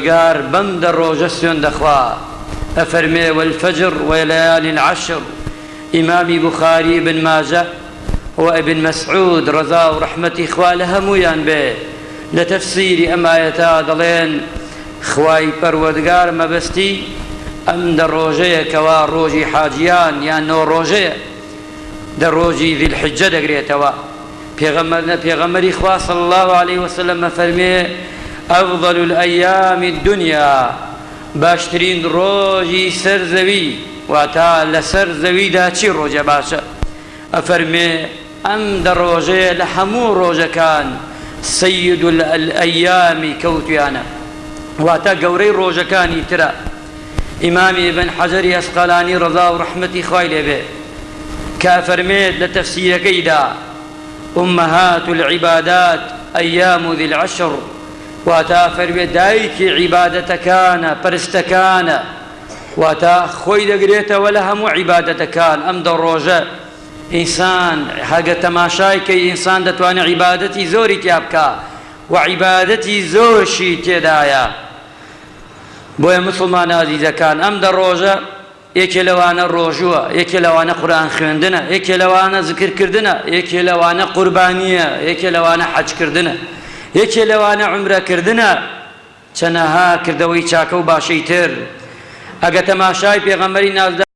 پەروەردگار بەم دە ڕۆژە سوێند دەخوا ئەفەرمێ، والفجر وليال العشر، ئیمامی بوخاری ابن ماجە و ابن مسعود ڕەزا و ڕەحمەتی خوا لە هەموویان بێ لە تەفسیری ئەم ئایەتە دەڵێن، خوای پەروەردگار مەبەستی ئەم دە ڕۆژەیە کەوا ڕۆژی حاجیان یان نۆ ڕۆژەیە دە ڕۆژی ذی الحجە دەگرێتەوە. پێغەمبەر پێغەمبەری خوا صلی اللە علیە وسلم ئەفەرموێ، افضل الایام الدنیا، باشترین ڕۆژی سەر زەوی، واتە لەسەر زەویدا چی ڕۆژێ باشە؟ ئەفەرموێ، ئەم دە ڕۆژەیە لە هەموو ڕۆژەکان سید الایام کەوتویانە، واتە گەورەی ڕۆژەکانی ترە. ئیمامی ئیبن حەجەری ئەسقەلانی ڕەزا و ڕەحمەتی خوای لێ بێ کە ئەفەرمێت لە تەفسیرەکەیدا، امهات العبادات ایام ذی العشر، واتە ئەفەرمێ دایکی عیبادەتەکانە، پەرستەکانە، واتە خۆی دەگرێتەوە لە هەموو عیبادەتەکان، ئەم دە ڕۆژە ئینسان هەگە تەماشای کەی ئینسان دەتوانێ عیبادەتی زۆری تیا بکا و عیبادەتی زۆرشی تێدایە. بۆیە موسڵمانە ئازیزەکان ئەم دە ڕۆژە یەکێ لەوانە ڕۆژووە، یەکێ لەوانە قورئان خوێندنە، یەکێ لەوانە زکر کردنە، یەکێ لەوانە قوربانییە، یەکێ لەوانە حەج کردنە، یەکێ لەوانە عومرە کردنە، چەنەها کردەوەی چاکە و باشەی تر. ئەگە تەماشای پێغەمبەری نازدار.